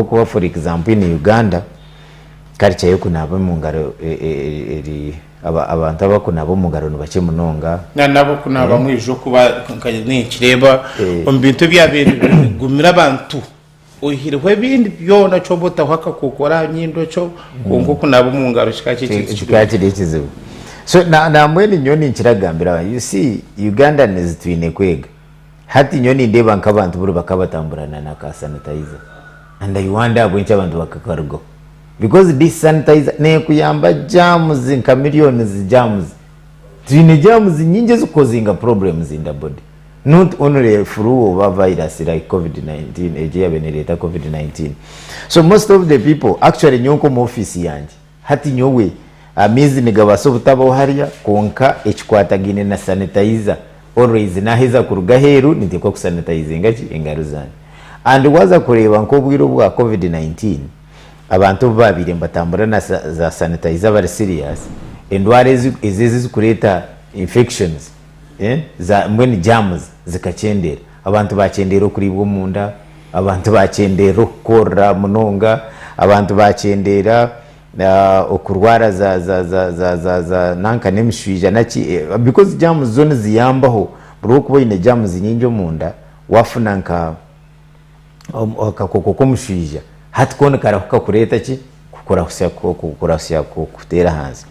Ahabw'okuba for example in Uganda, culture y'okunaaba omu ngaro eri, abantu abakunaaba omu ngaro ni bakye munonga. Na n'abokunaaba mwija okuba nka ninkireeba omu bintu ebyabaire bigumire abantu oihireho ebindi byona kyoba otaho akakookoro aha nyindo kyo kwonka okunaaba omu ngaro kikaba kiri ekintu Kikaba kiri ekizibu. So nambwenu nyowe ninkira kugambira abantu, you see Ugandans twine kwega. Hati nyowe nindeeba nk'abantu buri bakabatamburana na ka sanitizer and I wonder ahabw'enki abantu bakakarugaho because this sanitizer nekuyamba germs nka millions germs. Twine germs nyingi ezikukozinga problems in the body not only flu oba virus like covid 19 egyo eyabaire nereeta covid 19. So most of the people actually nyowe nk'omu office yangye Hati nyowe, amaizi nigabaasa obutabaho hariya, kwonka ekikwatagaine na sanitizer, always naheza kuruga aheeru ninteekwa ku sanitizinga ki? Engaro zangye. And waaza kureeba nk'obwire obwa covid 19, abantu obu baabaire nibatambura na za sanitizer bari serious, endwara ezi ezi ezirikureeta infections, eh, za mbwenu germs zikakyendeera. Abantu baakyendeera okuriibwa omunda, abantu baakyendeera okukorora munonga, abantu baakyendeera okurwara za za za za za za nanka n'emishwija naki because germs zo niziyambaho buri orikuba oine germs nyingi omunda waafuna nka akakooko k'omushwija hati ko nikarahuka kureeta ki? Kukurahusya kukurahusya kukuteera ahansi.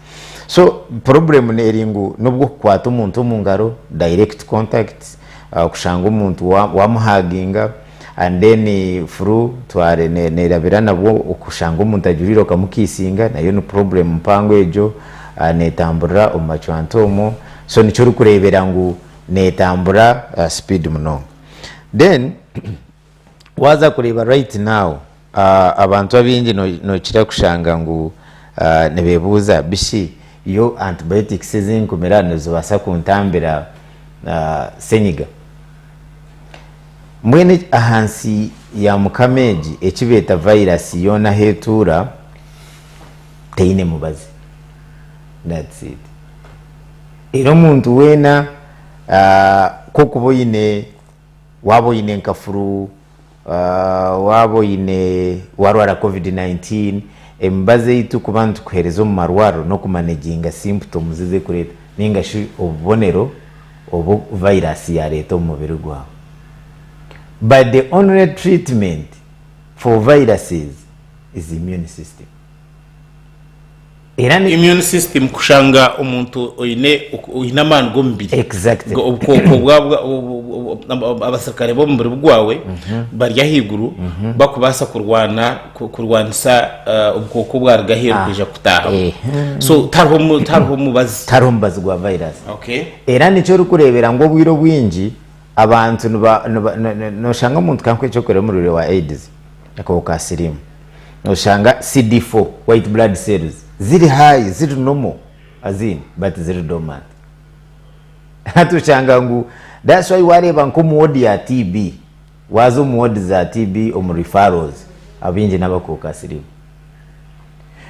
So problem eri ngu n'obu okukwata omuntu omu ngaro direct contact, kushanga omuntu wamuhaginga and then flu tware nerabira nabwo okushanga omuntu ajwaire okamukisinga nayo ni problem mpango egyo netamburira omu macwanta omwo so nikyo orikurebera ngu netambura speed munonga. Then waaza kureeba right now abantu abaingi nokira kushanga ngu nibebuuza bishi yo antibiotics ezi nkumira nizibaasa kuntambira senyiga? Mbwenu ahansi ya mukama egi eki beeta virus yoona ahu etuura teine mubazi that's it. Era omuntu weena ku okuba oine waaba oine nka flu, waaba oine warwara covid 19, emibazi ei turikuba nitukuheereza omu marwariro n'okumaneginga symptoms ezi erikureeta ninga shi obubonero obu virus yaareeta omu mubiri gwawe. But the only treatment for viruses is immune system. Era ni. Immune system kushanga omuntu oine oine amaani g'omubiri. Exactly. Obukooko bwa bwa abasirikare b'omubiri gwawe bari ahaiguru bakubaasa kurwana kurwanisa obukooko obwaruga aheeru kwija kukutaahamu. So tihariho tihariho mubazi. Tihariho mubazi gwa virus. Okay. Era nikyo orikureebera ngu obwire obwingi abantu niba niba noshanga omuntu ka nkuhe ekyokureeberaho omurwaire wa AIDS, akahuka ka siriimu. Noshanga CD4, white blood cells, ziri high, ziri normal as in but ziri dormant. Hati oshanga ngu that's why wareeba nk'omu ward ya TB, waaza omu ward za TB omu referrals, abaingi n'abakooko ka siriimu.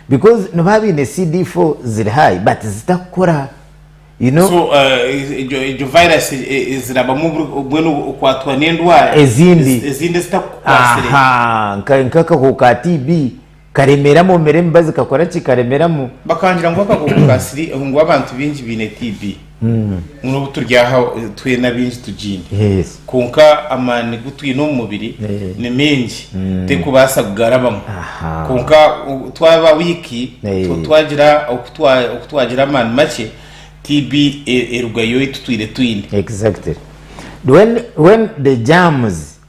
Because nibaba baine CD4 ziri high but zitakukora. You know, So egyo egyo virus ezirabamu mbwenu okwatwa n'endwara Ezindi. ezindi ezitakukwasire. Aha, nka nk'akakooko ka TB karemeramu omira emibazi kakora ki karemeramu. Bakangira ngu akakooko ka siri ngu abantu baingi baine TB ngu n'obu turi aha twena baingi tugiine Yes. kwonka amaani gu twine omu mubiri Eh. ni maingi terikubaasa kugarabamu Aha. kwonka twaba wiiki Eh. twagira oku oku twagira amaani makye, TB erugayo ei tutwire twine. Exactly. When, when the germs,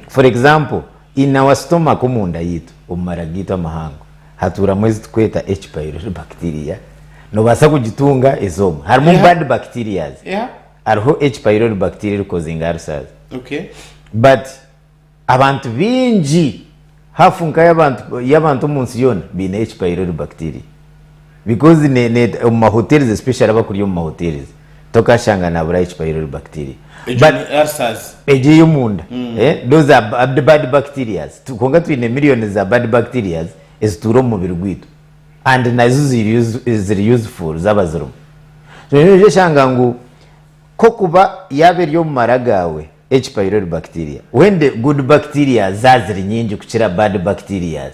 for example, in our stomach omunda yaitu, omu mara gaitu amahango, hatuuramu ezi tukweta H. pylori bacteria, nobaasa kugitunga ez'omwe. Harimu bad bacterias. Hariho H. pylori bacteria erikukozinga ulcers. Okay. But Abantu baingi, hafu nka y'abantu y'abantu omu nsi yoona baine H pylori bacteria because ne, ne, omu ma hotels especially abakurya omu ma hotels tokashanga nabura H pylori bacteria. Egyo But ni ulcers. egyo ey'omunda eh, those are bad, bad bacterias. Tu- Kwonka twine millions za bad bacterias ezituura omu mubiri gwaitu and nazo ziri use- ziri useful zaaba zirimu. So noija oshanga ngu kokuba yaaba eri omu mara gaawe. H pylori bacteria when the good bacteria za ziri nyingi kukira bad bacterias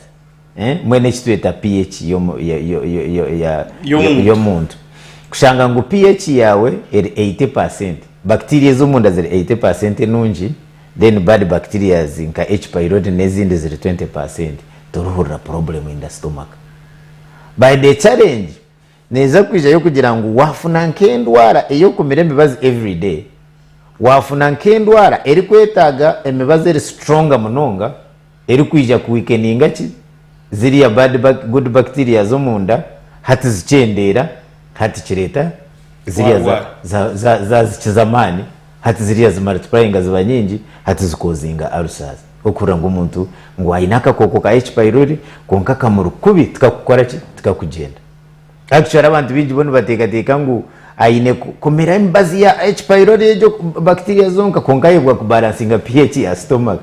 eh, mbwenu eki tweta pH y'omu- yo- yo- yo- yo- ya- Y'omuntu. y'omuntu kushanga ngu pH yawe eri 80%, bacteria ez'omunda ziri 80% enungi then bad bacterias nka H pylori n'ezindi ziri 20%, torihurira problem in the stomach. By the challenge Neeza kwija y'okugira ngu waafuna nk'endwara ey'okumira emibazi everyday, waafuna nk'endwara erikwetaaga emibazi eri stronger munonga erikwija ku weakeninga ki ziriya bad good bacteria z'omunda hati zikyendeera hati kireeta ziriya za Warwara. za za zazikiza amaani hati ziriya zi multiplyinga ziba nyingi hati zi causinga ulcers. Okuhurira ngu omuntu ngu aine akakooko ka H pylori kwonka kamuri kubi tikakukora ki tikakugyenda. Actually abantu baingi bo nibateekateeka ngu aine kumira emibazi ya H pylori egyo bacteria zonka kwonka ayebwa kubalansinga pH ya stomach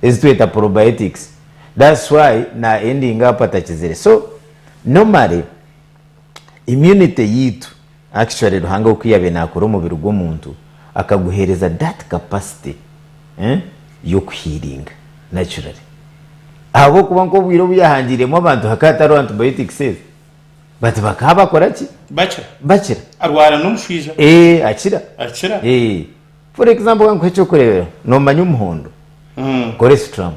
ezi tweta probiotics that's why na ending up atakizire. So normally immunity yaitu actually Ruhanga oku yabaire nakora omubiri gw'omuntu akaguhereza that capacity y'okuhealinga naturally ahabw'okuba nk'obwire obu yahangiiremu abantu hakaba hatariho antibiotics ezo. But bakaba bakora ki? Bakira. Bakira. Arwara n'omushwija. Eeh akira. Akira. Eeh. For example ka nkuhe ekyokureeberaho, noomanya omuhondo? Colestrum.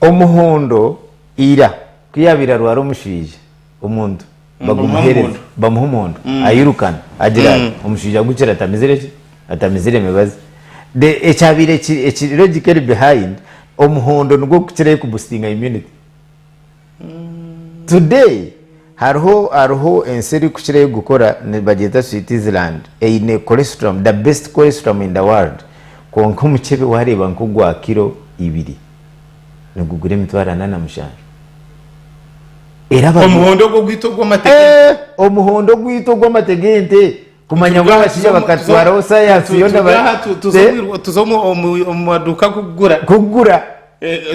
Omuhondo ira ku yaabaire arwara omushwija, omuntu bagumuheereza, bamuha omuhondo, ayirukana agira ati, omushwija gukira atamizire ki? Atamizire emibazi. The ekyabaire kiri ekiri logic eri behind, omuhondo nigwo gukukirayo kuboostinga immunity. Today hariho hariho ensi erikukirayo gukora nibagyeta Switzerland eine colostrum the best colostrum in the world kwonka omukyebe wareeba nk'ogwa kiro ibiri nigugura emitwaro ana na mushanju era bari Omuhondo ogwo ogwaitu ogw'amate g'ente. Eh, omuhondo ogwaitu ogw'amate g'ente kumanya ngu abashaija bakatwaraho sayansi yoona ba- Tuza omu maduuka kugura. Kugura.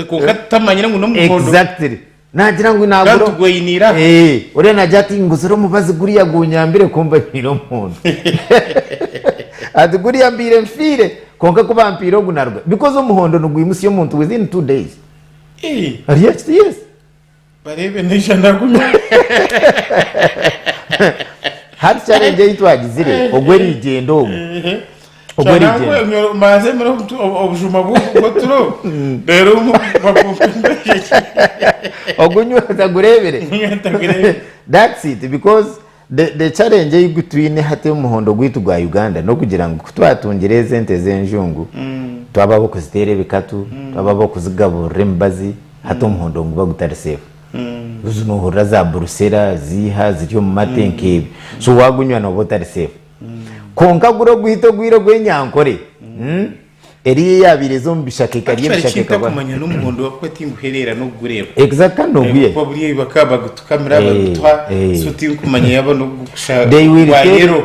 Kwonka tutamanyire ngu n'omuhondo. Exactly. Nagira ngu nagura. Kandi tugweyiniire aha. Eh, oriya nagira ati nguzire omubazi guriya gunyambire kumbe nywire omuhondo. Ati guriya mbaire nfiire kwonka ku bampiire ogu naruga. Because omuhondo nigwimutsya omuntu within 2 days. Eh. Ariyo kiti yes. Bareebe naija nagunywa. Hati challenge ei twagizire ogw'erigyenda ogu. Ogw'erigyenda. Mbanze mere obujuma bw'oturo reero bagumpimbe. Ogunywe otagureebire. Ntagureebire. That's it because the, the challenge ei twine hati omuhondo gwaitu gwa Uganda n'okugira ngu ku twatungire ezi ente z'enjungu twaba ab'okuziteera ebikatu, twaba ab'okuzigaburira emibazi, Hati omuhondo niguba gutari safe. Haza nohurira za Brucella ziiha ziri omu mate nk'ebyo. So wagunywa noba otari safe. Kwonka guri ogwaitu ogwire ogw'enyankore, eriya eyabaire eza omu bishaka ekarya Actually ebishaka ekintu ekagwa. ntakumanya n'omuhondo ahakuba tinguhereera n'okugureeba. Exactly kandi nogwihayo. Kuba buriya bakaba bagutukamira bagutuha so tinkumanya yaaba n'ogukusha They will gwa tell yellow.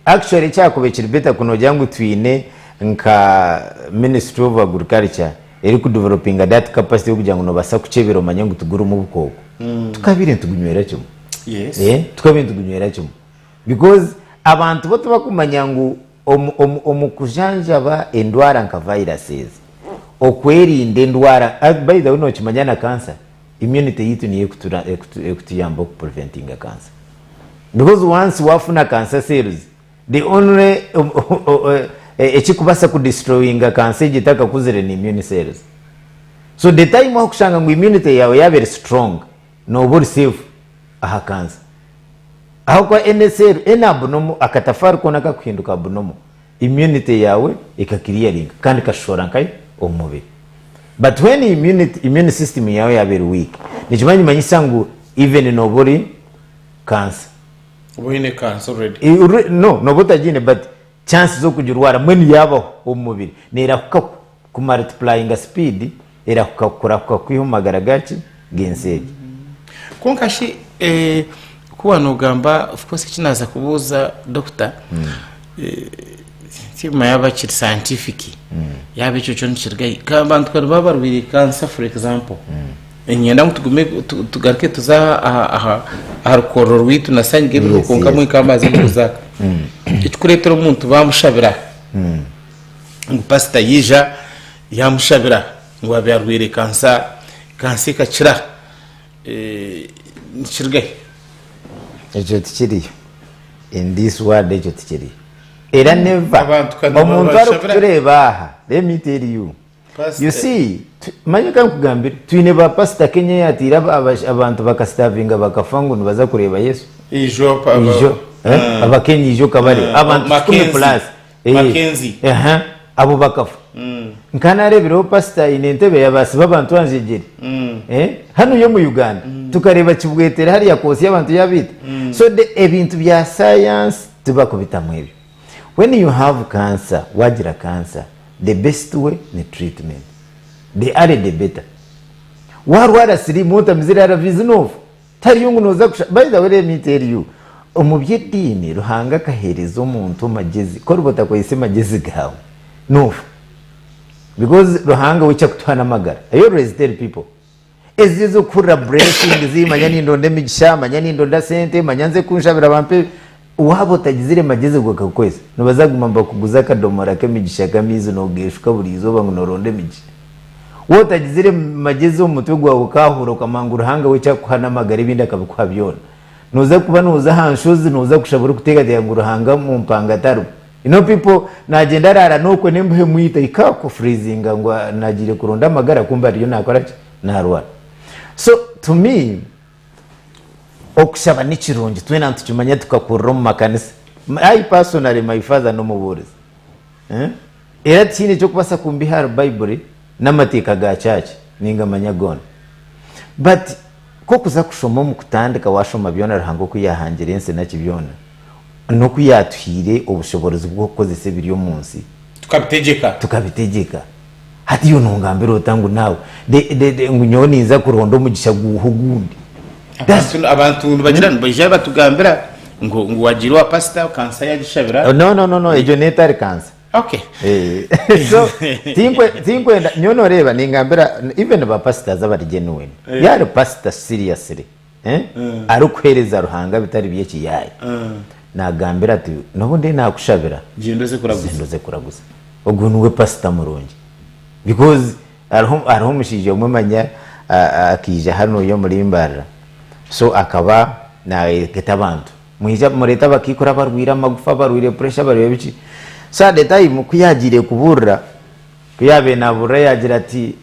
Actually ekyakuba kiri better kunogira ngu twine nka ministry of agriculture erikudevelopinga that capacity yokugira ngu nobasa kukyebera omanye ngu tigurimu obukooko tukabaire nitugunywera kimwe. Yes. Eh, tukabaire nitugunywera kimwe because abantu bo tibakumanya ngu omu, omu, omu kujanjaba endwara nka virus ezi okwerinda endwara ah, by the way nokimanya na cancer immunity yaitu niyo ekutura, ekutu, ekutuyamba okupreventinga cancer because once wafuna cancer cells The only ekikubasa ku destroyinga cancer egyo etakakuzire ni immune cells. So the time wakushanga ngu immunity yawe yaba eri strong, noba ori safe aha cancer. Ahabw'okuba any cell, any abnormal, akatafari koona akakuhinduka abnormal, immunity yawe eka clearinga kandi kashohora nkahi? Omu mubiri. But when immunity, immune system yawe yaba eri weak, nikiba nikimanyisa ngu even noba ori cancer. Oba oine cancer already. No, noba otagiine but chance z'okugirwara mbwenu yaabaho omu mubiri neerahuka ku multiplyinga speed erahuka kurahuka kukwiha omu magara gaki? G'ensi egi. Kwonka shi ku waaba noogamba of course eki naaza kubuuza doctor Kimanya yaaba kiri scientific yaaba ekyo kyo nikirugahi abantu kare baba barwaire cancer for example niinyenda ngu tugume tugaruke tuze aha aha rukoororo rwaitu na sanyiga ebiriho kwonka mbwenu nk'amazi nituzaaka ekirikureetera omuntu baamushabira. Ngu pasita yaija yamushabira ngu abe arwaire kansa, kansa ekakira. Nikirugahi? Ekyo tikiriyo. In this world ekyo tikiriyo. Era never. Abantu kandi Omuntu babashabira. arikutureeba aha, let me tell you. Pastor. You see, manya ka nkugambire, twine ba pastor Kenya eyatiire abantu bakasitavinga bakafa ngu nibaza kureeba Yesu. Ijo pa- Ijo, eh? Ah. Abakenya ijo kabareba. Ah, Abantu kikumi Mackenzie. plus. Eh, Mackenzie. aha, abo bakafa. Nka nareebireho pastor aine entebe yabaasiba abantu aha njegyere. Eh, hanu yo omu Uganda. Tukareeba Kibwetere hariya kwotsya abantu yabaita. So the ebintu bya science tibakubitamu ebyo. When you have cancer, wagira cancer, the best way ni treatment. The early the better. Warwara siriimu otamizire ARVs noofa. Tihariyo ngu nooza kusha by the way let me tell you, omu by'ediini Ruhanga akaheereza omuntu amagyezi, ku oriba otakozesa magyezi gaawe noofa. Because Ruhanga we eki arikutuha n'amagara. I always tell people, ezi ez'okuhurira blessings, manya nindonda emigisha, manya nindonda sente, manya nze kunshabira bampe, waaba otagizire magyezi gakakukozesa, nibaza kuguma nibakuguza akadomora k'emigisha k'amaizi noogeeshuka buri izooba ngu nooronda emigisha. Waaba otagizire magyezi omu mutwe gwawe okahura okamanya ngu Ruhanga we eki arikukuha n'amagara ebindi akabikuha byona. Noza kuba noza aha nshozi noza kushaba orikuteekateeka ngu Ruhanga omu mpanga tarimu. You know people nagyenda araara n'okwe n'embeho emwita ekaku freezinga ngu nagiire kuronda amagara kumbe ariyo nakora ki? Narwara. So to me okushaba nikirungi twena nitukimanya tukakurira omu makanisa. I personally my father n'omubuurizi. Era tihaine eky'okubaasa kumbiha ahari Baiburi n'amateeka ga church, ningamanya goona. But ku okuza kushoma omu kutandika waashoma byona Ruhanga oku yaahangire ensi naki byona, n'oku yaatuhaire obushoboorozi bw'okukozesa ebiri omu nsi. Tukabitegyeka. Tukabitegyeka. Hati iwe nongambira ota ngu naawe the, the, the, ngu nyowe ninza kuronda omugisha guuha ogundi? That's Abantu, abantu nibagira nibaija batugambira ngu ngu wagiire owa pasita kansa yagishabira. No, no, no, no, egyo n'etari kansa. Okay. Eh, so tinkwe tinkwenda nyowe noreeba ningambira even ba pastors abari genuine Eh. yari pastor seriously eh, arikuheereza Ruhanga bitari by'ekiyaayi nagambira ati n'obundi nakushabira Gyenda oze kuraguza. Gyenda oze kuraguza. Ogwo niwe pastor murungi because hariho hariho omushaija omwe manya akaija hanu omuri Mbarara so akaba nayegeta abantu Mwija mureete abakaikuru abarwaire amagufa, abarwaire pressure, abarwaire biki. So at the time ku yaagiire kubuurira, ku yaabaire naabuurira yaagira ati,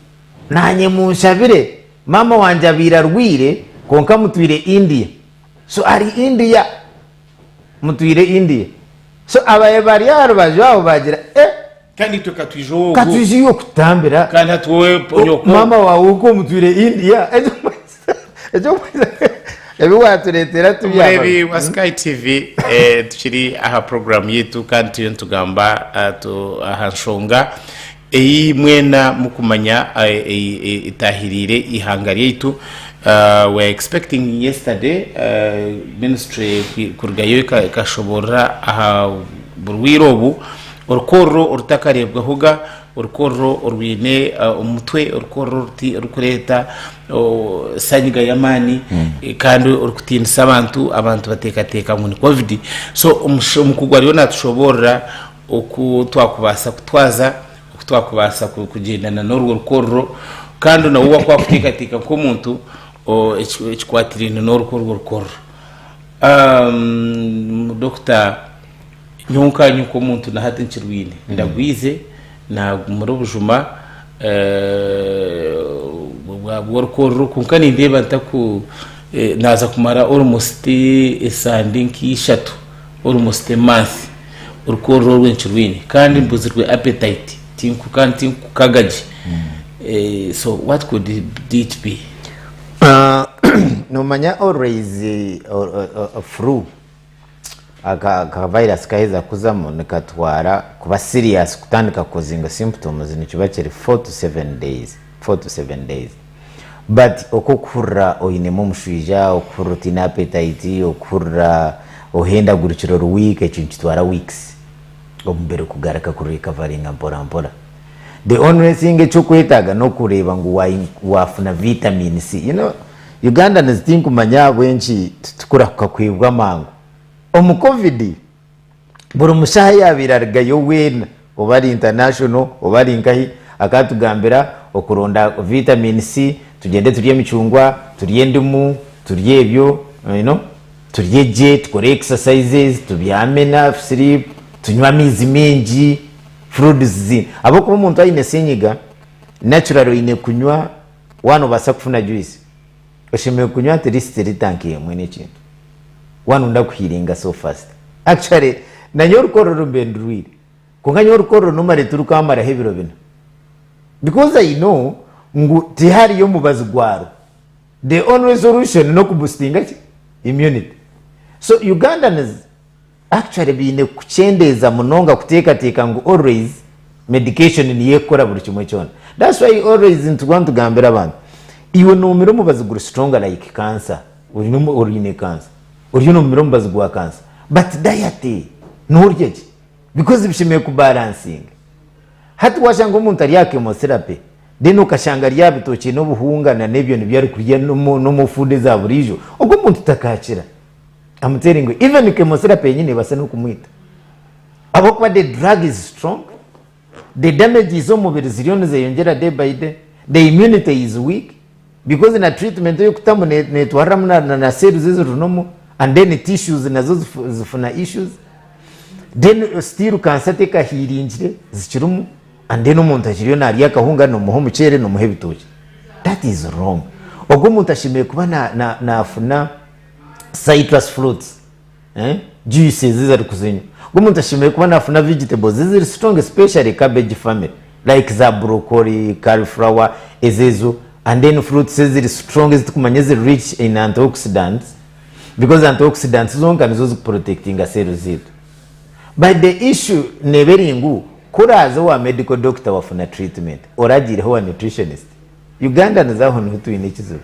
Naanye munshabire, maama wangye abaire arwaire kwonka mutwire India. So ari India, mutwire India. So abaire bari aha rubaju aho baagira, eh! Kandi itwe ka twije owogu. Ka twije iwe kututambira. Kandi hati wowe nyoko. Maama waawe okwo omutwire India. Ebi waatureetera tubyaba. Omureebi wa Sky TV eh, tukiri aha program yaitu kandi turiyo nitugamba ah, tu- aha nshonga ei mwena mukumanya eh, ei- ei- etahiriire eihanga ryaitu. Ah, we are expecting yesterday eh, ministry kurugayo eka- ekashoboorora aha burwaire obu Orukorro orutakareebwahoga, orukorro orwine omutwe, orukorro orurikureeta sanyiga y'amaani kandi orukutiinisa abantu, abantu bateekateeka ngu ni Covid. So omukugu ariyo naatushoboorora oku twakubaasa kutwaza, oku twakubaasa kugyendana n'orwo rukorro kandi nawe wakuba wakuteekateeka nk'omuntu ekikwatiraine n'orwo rukorro. Dokita. Nyowe nkaanye nk'omuntu na hati nkirwine, ndagwize, naagumire obujuma bw'orukorro kwonka nindeeba ntaku naaza kumara almost esande nk'ishatu, almost a month orukorro orwe nkirwine kandi mbuzirwe appetite kandi tinkukaga gye so what could it be? Noomanya always flu Aka ka virus kaheza kuzamu nikatwara kuba serious kutandika kukozinga symptoms nikiba kiri 4 to 7 days, 4 to 7 days. But oku okuhurira oinemu omushwija, okuhurira otaine appetite, okuhurira ohendagurikire ori weak ekyo nikitwara weeks omubiri kugaruka ku recoveringa mpora mpora. The only thing ekyokwetaaga nokureeba ngu wafuna vitamin C. You know Ugandans tinkumanya ahabw'enki titukurahuka kwebwa mangu. Omu covid buri mushaho ayabaire arugayo weena oba ari international oba ari nkahi akatugambira okuronda vitamin C tugyende turye emicungwa, turye endimu, turye ebyo you know turye gye, tukore exercises, tubyame enough sleep, tunywe amaizi maingi, fluids zi ahabw'okuba omuntu aine senyiga naturally oine kunywa waaba nobaasa kufuna juice oshemereire kunywa at least litre nk'emwe n'ekintu waaba noyenda kuhiiringa so fast. Actually nanye orukororo mbe ndurwaire kwonka nyowe orukororo normally tirukamaraho ebiro bina because I know ngu tihariyo mubazi gwarwo. The only solution n'okubustinga ki? Immunity. So Ugandans actually baine kukyendeeza munonga kuteekateeka ngu always medication niyo ekukora buri kimwe kyona. That's why always nituba nitugambira abantu, iwe noomira omubazi guri stronger like cancer, oine cancer, oriyo noomira omubazi gwa cancer but diet noorya gye because bishemereire kubalansinga. Hati washanga omuntu ari aha chemotherapy then okashanga ari aha bitookye n'obuhunga na n'ebyo nibyo arikurya n'omu food eza buriijo, ogwo omuntu takaakira. I'm telling you, even chemotherapy yenyini nebaasa n'okumwita. Ahabw'okuba the drug is strong, the damages omu mubiri ziriyo nizeyongyera day by day, the immunity is weak because na treatment ei orikutamu netwariramu na cells eziri nomu and then tissues nazo zifuna issues. Then still cancer tekahiringire zikirimu and then omuntu akiriyo narya akahunga nomuha omuceere nomuha ebitookye. That is wrong. Ogwo omuntu ashemereire kuba nafuna citrus fruits juices ezi arikuzinywa. Ogwo omuntu ashemereire kuba nafuna vegetables eziri strong especially cabbage family like za broccoli, cauliflower ezo ezo and then fruits eziri strong eziturikumanya eziri rich in antioxidants because antioxidants zonka nizo zikuprotectinga cells zaitu. But the issue neeba eri ngu ku oraaze owa medical doctor wafuna treatment, oragiireho owa nutritionist? Ugandans aho niho twine ekizibu.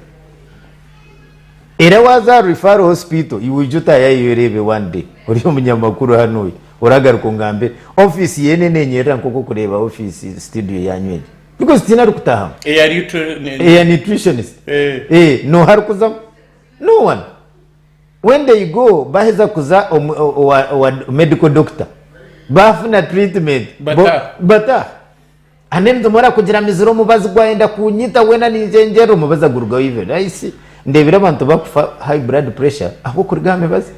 Era waaza aha referral hospital, iwe oije otaayayeyo oreebe one day, ori omunyamakuru hanuuya, oragaruka ongambire. Office yeene nenyerera nk'oku orikureeba office studio yaanyu egi. Because tihaine arikutaahamu. Eya nutritionist. Eh, nooha arikuzamu? No one. When they go baheza kuza omu owa owa medical doctor bafuna treatment bo Bataha. bataha. And then tumara kugira mizire omubazi gwayenda kunyita wena ninjengyerera omubazi agurugaho even I see ndebire abantu bakufa high blood pressure ahabw'okuruga aha mibazi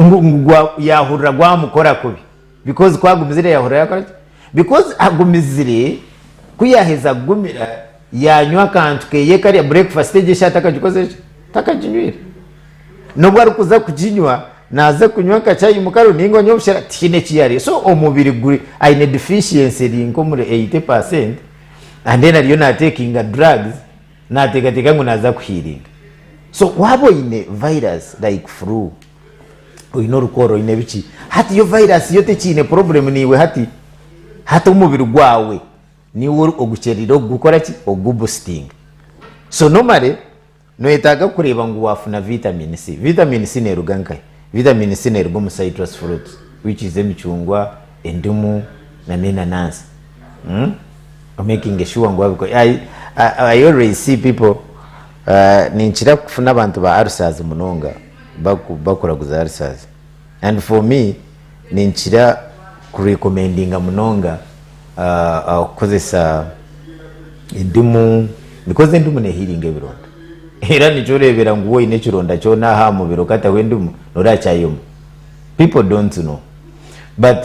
ngu ngu gwa yahurira gwamukora kubi because ku agumizire yahurira yakora ki because agumizire ku yaheza kugumira Yanywa akantu keye karya breakfast egyo eshaaha atakagikozire ki? Atakaginywire. N'obu arikuza kuginywa, naaza kunywa nka chai mukaru nainga onywe obushera, tihaine eki yaarya. So omubiri guri aine deficiency eri nk'omuri 80% and then ariyo naatekinga drugs, naateekateeka ngu naaza kuhiiringa. So waaba oine virus like flu, oine orukooro, oine biki, hati yo virus yo tekiine problem naiwe hati, hati omubiri gwawe Niiwe ogukyereire okugukora ki? Okugubusitinga. So normally noyetaaga kureeba ngu wafuna vitamin C. Vitamin C neruga nkahi? Vitamin C neruga omu citrus fruits which is emicungwa, endimu na n'enanansi. Mm? Omakinge sure ngu wabikora. I, I, I always see people uh, ninkira kufuna abantu ba ulcers munonga baku, bakuraguza ulcers. And for me ninkira ku recommendinga munonga okukozesa endimu because endimu ne healinga ebironda era nikyo orebera ngu woine ekironda kyona aha mubiri okataho endimu noreeba kyayoma people don't know but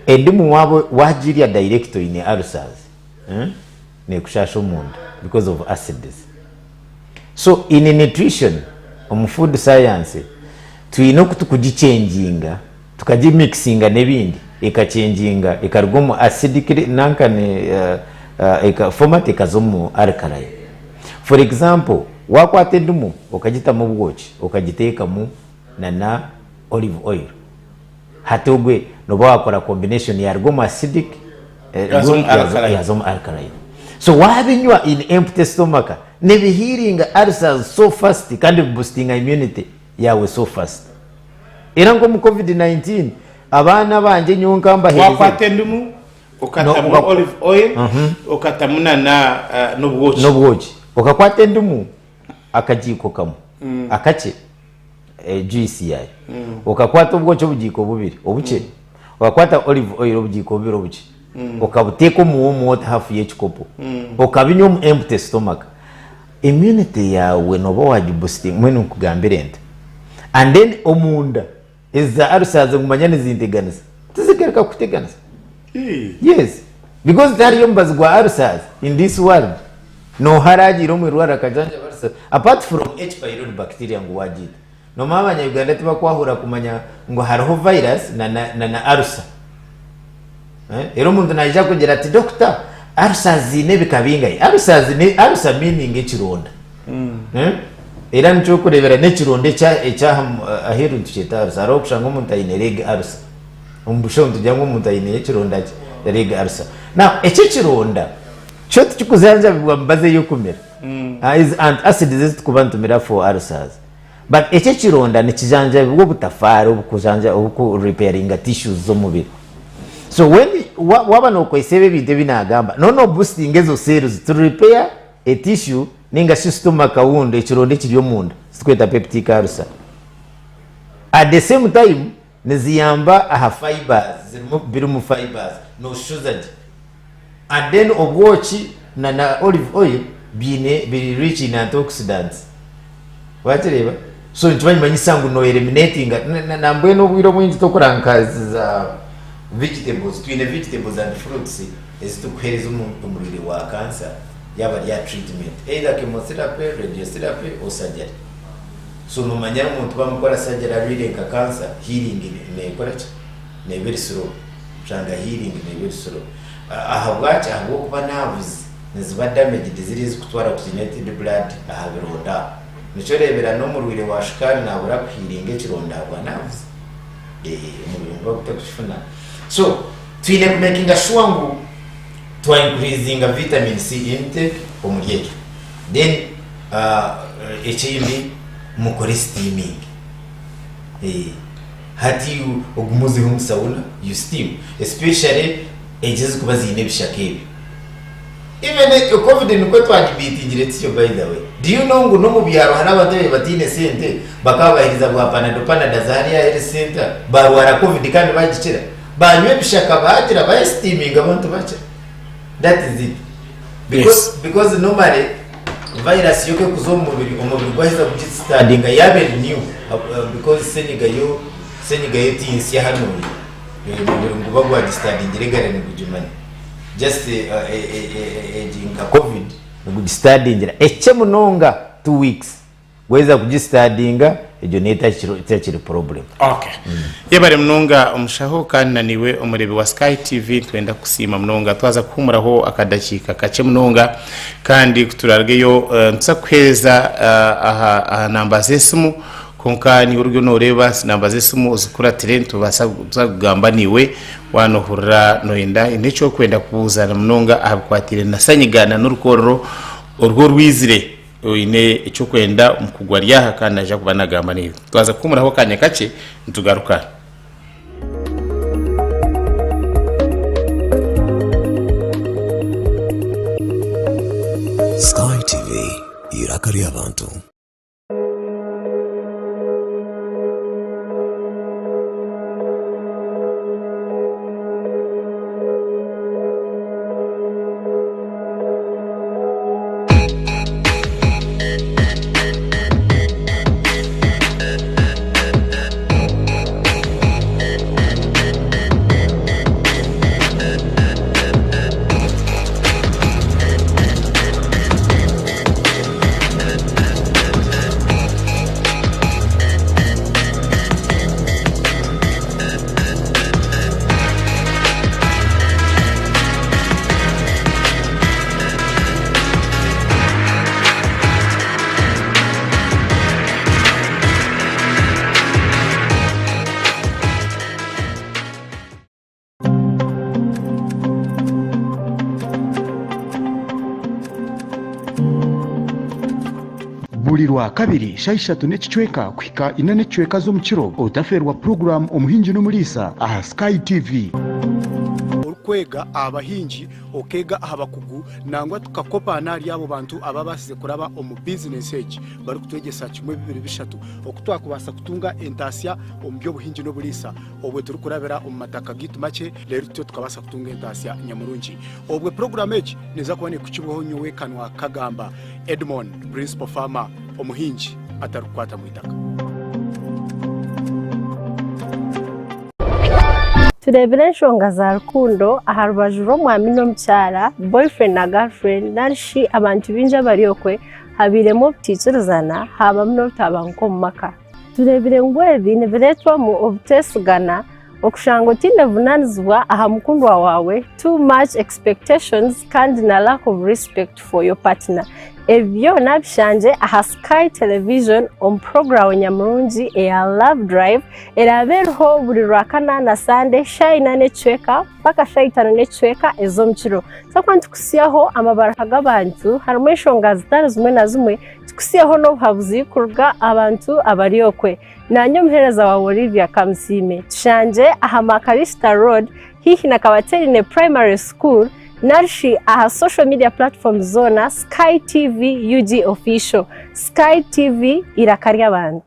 endimu waba wagirya direct oyine ulcers nekushasha omunda because of acids. So in nutrition omu food science twine oku tukugikyenginga tukagimixinga n'ebindi ekakyenginga ekaruga omu acidic nanka format ekaza omu alkaline. For example wakwata endimu okagitamu obwoki okagiteekamu na olive oil hati ogwe noba wakora combination yaruga omu acidic Yaza omu alkaline. yaza omu alkaline. So wabinywa in empty stomach nibihealinga ulcers so fast kandi biboostinga immunity yawe so fast. Era nk'omu covid 19 abaana abangye nyowe nkambahereza Wakwata endimu okatamu olive oil okatamu na n'obwoki. N'obwoki. Okakwata endimu akagiiko kamwe akakye juice yaayo, okakwata obwoki obugiiko bubiri obukye. Wakwata olive oil obugiiko bubiri obukye okabuteeka omu warm water hafu y'ekikopo okabinywa omu empty stomach immunity yaawe nooba wagiboostinga mbwenu nkugambire nta and then omunda ezi za ulcers ngu manya nizinteganisa tizigaruka kukuteganisa yes because tihariyo omubazi gwa ulcers in this world nooha araagiire omu irwariro akajanjaba ulcers apart from H pylori bacteria ngu wagiita. Nomanya abanya Uganda tibakwahura kumanya ngu hariho virus na na arusa. Era omuntu naija kugira ati doctor arusa ziine ebika bingahi? Arusa ni arusa meaning ekironda. Era nikyo orikureebera n'ekironda ekya aheeru nitukyeta arusa. Hariho okushanga omuntu aine leg arusa. Omu bushaho nitugira ngu omuntu aine ekironda ki? Leg arusa. Now eki ekironda kyo tikikujanjabibwa mibazi ey'okumira. Ezi antacids ezi turikuba nitumira for ulcers. But eki ekironda nikijanjabibwa obutafaari obukujanja obuku repairinga tissues z'omubiri. So when wa waba nokozesa ebi ebintu ebi nagamba no no boostinga ezo cells to repair a tissue ninga shi stomach wound ekironda ekiri omunda ekiturikweta peptic ulcer. At the same time niziyamba aha fibers zirimu birimu fibers noshuza gye. And then obwoki na na olive oil biine biri rich in antioxidants wakireeba so nikiba nikimanyisa ngu no eliminatinga nambwenu obwire obwingi tokuranga nka ezi za vegetables twine vegetables and fruits ezitukuhereza omurwaire wa cancer yaaba ari aha treatment either chemotherapy, radiotherapy or surgery so nomanya omuntu bamukora surgery arwaire nka cancer healing nekoraki neeba eri slow. Oshanga healing neeba eri slow. Ahabwaki? Ahabw'okuba nerves niziba damaged ziriya ezikutwara oxygenated blood aha bironda aho. Nikyo oreebera n'omurwaire wa shukaari nabura kuhiiringa ekironda ahabwa nerves. Omubiri niguba gutarikukifuna. So, twine kumekinga sure ngu twa increasinga vitamin C intake omuri ekyo. Then ekindi mukore steaming. Hati ogume ozeho omu sauna you steam especially egi ezikuba ziine ebishaka ebyo. Even covid nikwo twagibeatingire tutyo by the way. Do you know ngu n'omu byaro hariho abantu ababaire bataine sente bakaba babahereza bwa panado panada za hariya aha health center barwara covid kandi bagikira. Banywa ebishaka bagira bayesitiiminga abantu bakira. That is it. Because, because normally virus yo kekuza omu mubiri, omubiri gwaheza kugistandinga yaaba eri new because senyiga yo senyiga yo ti nsya hanuya. Omubiri niguba gwagistandingire egare nigugimanya. Just egi nka covid nigugistandingira ekye munonga 2 weeks. Waheza kugistadinga egyo neyo etakiri problem. Ok. Yebare munonga omushaho kandi na niiwe omureebi wa Sky TV nitwenda kukusiima munonga. Twaza kuhuumuraho akadakiika kakye munonga kandi ku turaarugeyo nituza kukuheereza aha aha namba z'esimu kwonka niiwe oriyo nooreeba namba z'esimu ozikuratire nitubaasa tuza kugamba naiwe waaba noohurira nooyenda haine eki orikwenda kubuuza na munonga aha bikwatiraine na sanyiga na n'orukoororo orwo orwizire. Oine eky'okwenda omukugu ari aha kandi naija kuba nagamba naiwe. Twaza kuhumuraho akanya kakye nitugaruka. Sky TV, eiraka ry'abantu. Buri Rwakabiri shaaha ishatu n'ekicweka kuhika ina n'ekicweka z'omukiro, otafeerwa puroguraamu Omuhingi n'Omuriisa aha Sky TV. kwega aha bahingi, okeega aha bakugu nangwa tukakopa n'ahari abo bantu ababaasize kuraba omu bizinesi egi barikutwegyesa kimwe bibiri bishatu oku twakubaasa kutunga entaasya omu by'obuhingi n'oburiisa obwe turikurabira omu mataka gaitu makye reero tutyo tukabaasa kutunga entaasya nyamurungi. Obwe puroguraamu egi neeza kuba neekukibwaho nyowe Kanwa Kagamba Edmond, Principal Farmer, omuhingi atarikukwata mu itaka. Tureebire enshonga za rukundo aha rubaju rw'omwami n'omukyara, boyfriend na girlfriend, nari shi abantu baingi abari okwe, habairemu obutaikirizana haabamu n'obutabanguko omu maka. Tureebire ngu ebi nibireetwamu obuteesigana, okushanga otaine buvunaanizibwa aha mukundwa waawe, too much expectations kandi na lack of respect for your partner. Ebi byona bishangye aha Sky Television omu puroguraamu nyamurungi eya Love Drive eraabe eriho buri Rwakana na Sande shaaha ina n'ekicweka mpaka shaaha itaano n'ekicweka ez'omukiro. Twakuba nitukutsyaho amabaruha g'abantu harimu enshonga zitari zimwe na zimwe, tukutsyeho n'obuhabuzi kuruga aha bantu abari okwe. Naanye omuheereza waawe Olivia Kamusiime. Tushangye aha Makarista Road haihi na Kabaterine Primary School nari shi aha social media platforms zoona Sky TV UG Official. Sky TV eiraka ry'abantu.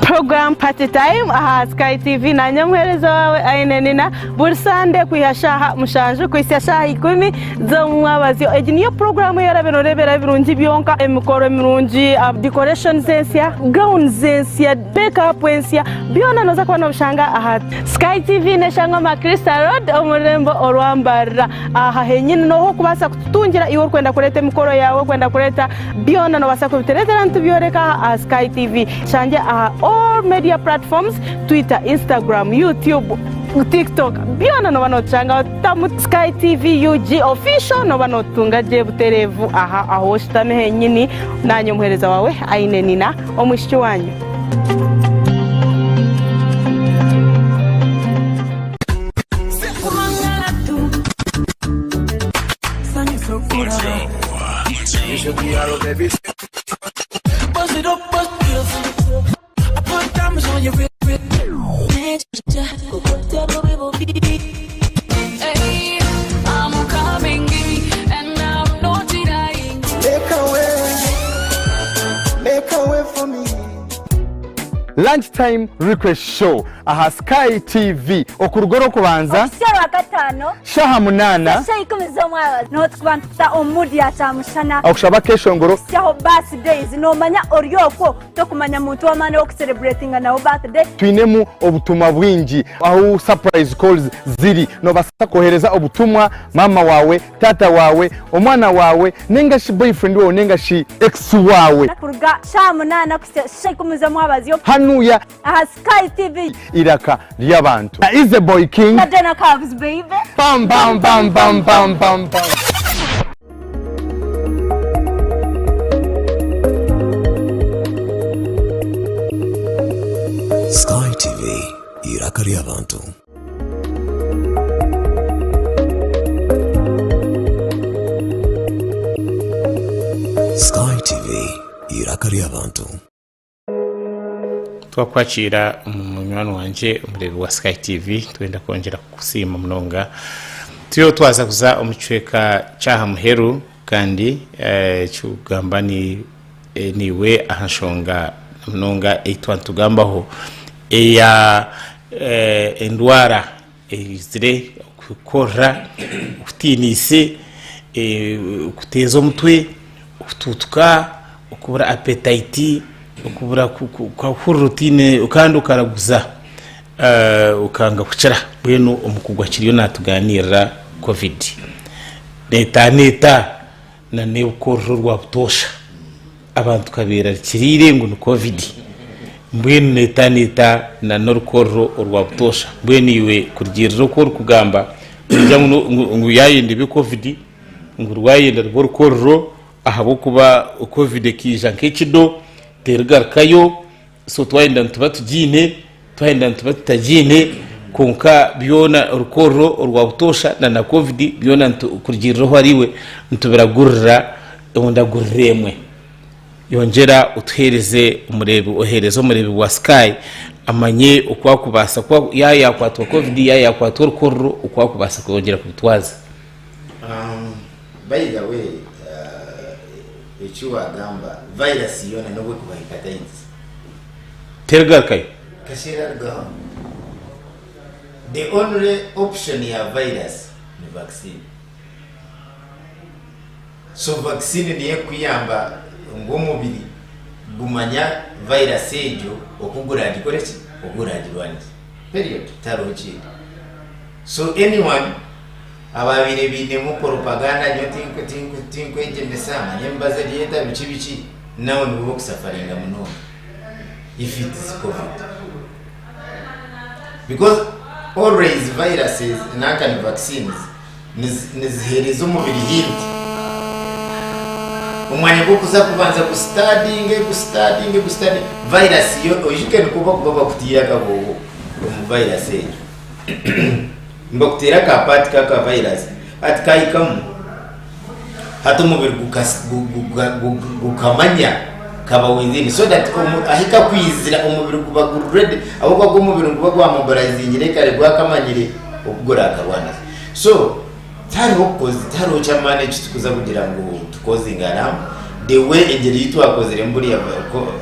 Program Party Time aha Sky TV nanye omuheereza waawe Aine Nina buri Sande kwiha shaaha mushanju kuhitsya shaaha ikumi z'omumwabazyo. Egi niyo puroguraamu ei oraabe nooreeberaho ebirungi byonka, emikoro mirungi, decorations ensya, gowns ensya, make up ensya, byona nooza kuba noobishanga aha Sky TV neshangwa aha Crystal Road omu rurembo orwa Mbarara. Aha henyini nooha orikubaasa kututungira iwe orikwenda kureeta emikoro yaawe, orikwenda kureeta byona noobaasa kubitureetera nitubyoreka aha Sky TV. Tushangye aha all media platforms, Twitter, Instagram, YouTube, TikTok byona nooba nootushangaho tamu Sky TV UG Official nooba nootutunga gye butereevu aha ahu oshutami henyini. Naanye omuheereza waawe Aine Nina omwishiki waanyu. Lunch time request show aha Sky TV okuruga orwokubanza Okuhitsya Orwakataano shaha munana shaaha ikumi z'omwabazyo niho turikuba nitukuta omu mood ya kyamushana okushaba akeshongoro kuhitsyaho birthdays nomanya ori okwo Tokumanya muntu w'amaani ow'okusereburetinga nawe birthday. Twinemu obutumwa bwingi ahu surprise calls ziri. Nobasa kohereza obutumwa maama wawe, taata wawe, omwana wawe nenga shi boyfriend wawe nenga shi ex wawe. Kuruga shaaha munana kuhitsya shaaha ikumi z'omwabazyo. Hanuya. Aha Sky TV. Iraka ry'abantu. Na Easy Boy King. Na Dana Cubs baby. Bam bam bam bam bam bam bam. Sky TV, eiraka ry'abantu. Sky TV, eiraka ry'abantu. Twakwakiira munywani wangye omureebi wa Sky TV twenda kwongyera kukusiima munonga. Turiyo twaza kuza omu kicweka ky'aha muheru kandi ekirikugamba niiwe aha nshonga munonga ei twaba nitugambaho eya endwara eizire kukorera okutiinise, okuteeza omutwe, okutuutuka, okubura apetayiti, okubura kuhurira otiine kandi okaraguza okanga kukira. Mbwenu omukugu akiriyo naatugaaniirira kovidi neetaana eta n'orukorora orwa butoosha? Abantu kabeerarikiriire ngu ni Covid, mbwenu neetaana eta na n'orukororo orwa butoosha? Mbwenu iwe kurugiirira oku orikugamba, nogira ngu ngu yaayenda ebe Covid, ngu rwayenda rube orukororo ahabw'okuba Covid ekaija nk'ekido terigarukayo, so twayenda nituba tugiine, twayenda nituba tutagiine, kwonka byona orukororo orwa butoosha na na Covid byona kurugiirira ohu ariiwe nitubiragurira omu ndaguriro emwe. Yongyera otuheereze omureebi oheereze omureebi wa Sky amanye oku akubaasa kuba yaaba yaakwatwa Covid yaaba yaakwatwa orukororo oku akubaasa kwongyera kubitwaza. By the way eki wagamba virus yoona nobu ekuba hepatitis. Terigarukayo. Kasha erarugaho. The only option ya virus ni vaccine. So vaccine niyo ekukuyamba ngu omubiri gumanya virus egyo oku guragikore ki? Oku guragirwanise. Period. Tihariho kindi. So anyone ababaire bainemu propaganda nyowe tinkwegyemesa manya emibazi eri eta biki biki now nibo bokusafaringa munonga if it is covid. Because always viruses nanka ni vaccines niziheereza omubiri hint omwanya gw'okuza kubanza gusitadinge gusitadinge gusitadinge virus yo oijuke nikwo bakuba bakutiire akahooho omu virus egyo nibakuteera aka part k'aka virus hati kahikamu hati omubiri gukamanya kaba within so that ahi kakwizira omubiri guba guri ready ahabw'okuba gwo omubiri niguba gwamobilizingire kare gwakamanyire oku gurakarwanisa. So tihariho kukozi tihariho ky'amaani eki turikuza kugira ngu tukozinge alarm the way engyeri ei twakoziremu buriya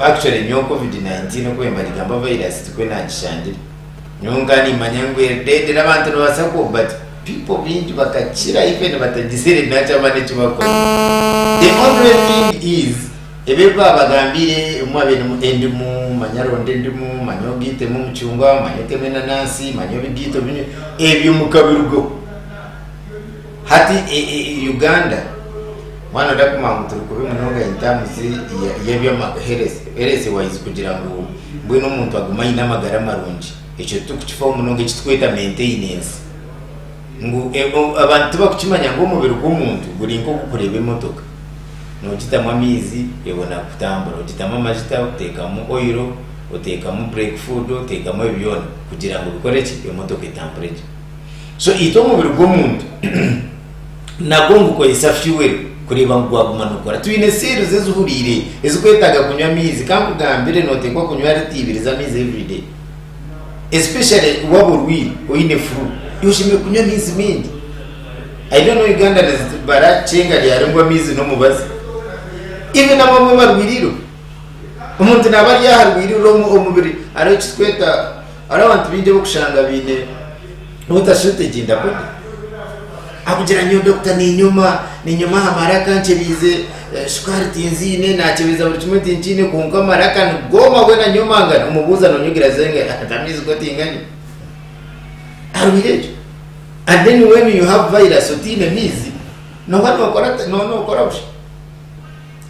actually nyowe covid 19 oku nibagigamba virus tikwo nagishangire. Nyowe nkaba nimanya ngu eri dead n'abantu nibabaasa ku but people baingi bakakira even batagizire naky'amaani eki bakora. The only thing is Ebi ebi baabagambiire, ebimwe abainemu endimu, manya ronda endimu, manya ogaitemu omucungwa, manya otemu enanansi, manya obigaite obinywe, ebyo mukabirugaho. Hati Uganda, waaba nooyenda kumanya ngu turi kubi munonga in terms y'eby'ama health wise kugira ngu mbwenu omuntu agume aine amagara marungi, ekyo titukukifaho munonga eki turikweta maintenance. Ngu abantu tibakukimanya ngu omubiri gw'omuntu guri nk'ogurikureeba emotoka. Noogitamu amaizi ebona kutambura, ogitamu amajuta, oteekamu oil, oteekamu brake fluid, oteekamu ebi byona kugira ngu bikore ki? Emotoka etambure gye. So itwe omubiri gw'omuntu nagwo nigukozesa fuel kureeba ngu gwaguma nigukora. Twine cells ezihuriire ezikwetaaga kunywa amaizi. Ka nkugambire nooteekwa kunywa litre ibiri z'amaizi everyday. Especially waaba orwaire oine flu, oshemereire kunywa amaizi maingi. I don't know Ugandans barakyenga ryari ngu amaizi n'omubazi. Even abamwe barwaire iro. Omuntu naaba ari aha arwaire iro omubiri hariho eki turikweta hariho abantu baingi abarikushanga baine water shortage in the body. Akugira nyowe doctor ninyoma, ninyoma aha maraka nkyebiize shukaari tinziine, nakyebeza buri kimwe tinkiine kwonka amaraka nigooma bwena nyomangana. Omubuuza nonywa egiraasi zingahi? Ati amaizi go tinganywa. Arwaire ekyo. And then when you have virus otaine maizi, nooba nookora ota? Nooba nookora busha.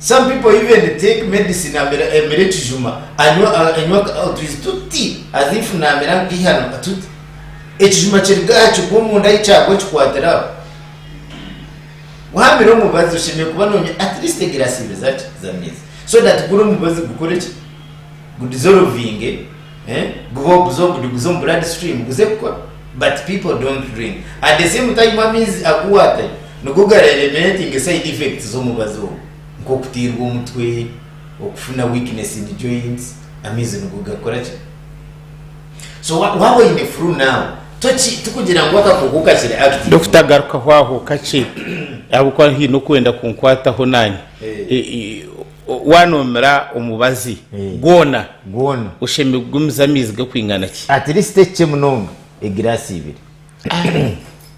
Some people even take medicine amira amira ekijuma anywa anywa otwizi tuti as if naamira nk'eihano tuti. Ekijuma kiruga aha kigwa omunda ahi kyagwa kikwatira aho. Waamira omubazi oshemereire kuba noonywa at least egiraasi ibiri zaki? Z'amaizi. So that guri omubazi gukore ki? Gudissolvinge, eh, gube absorbed guze omu blood stream guze kukora. But people don't drink. At the same time amaizi agu waatanywa nigo gara eliminatinga side effects z'omubazi ogwo. Nk'okutiirwa omutwe, okufuna weakness in joints, amaizi nigo gakora ki? So waaba oine flu now, toki tikugira ngu akakooko kakiri active. Dokita garukaho aho kakye ahabw'okuba haine okwenda kunkwataho naanye. Wanomira omubazi gwona, Gwona. oshemereire kugumiza amaizi gakwingana ki? At least ekikye munonga egiraasi ibiri.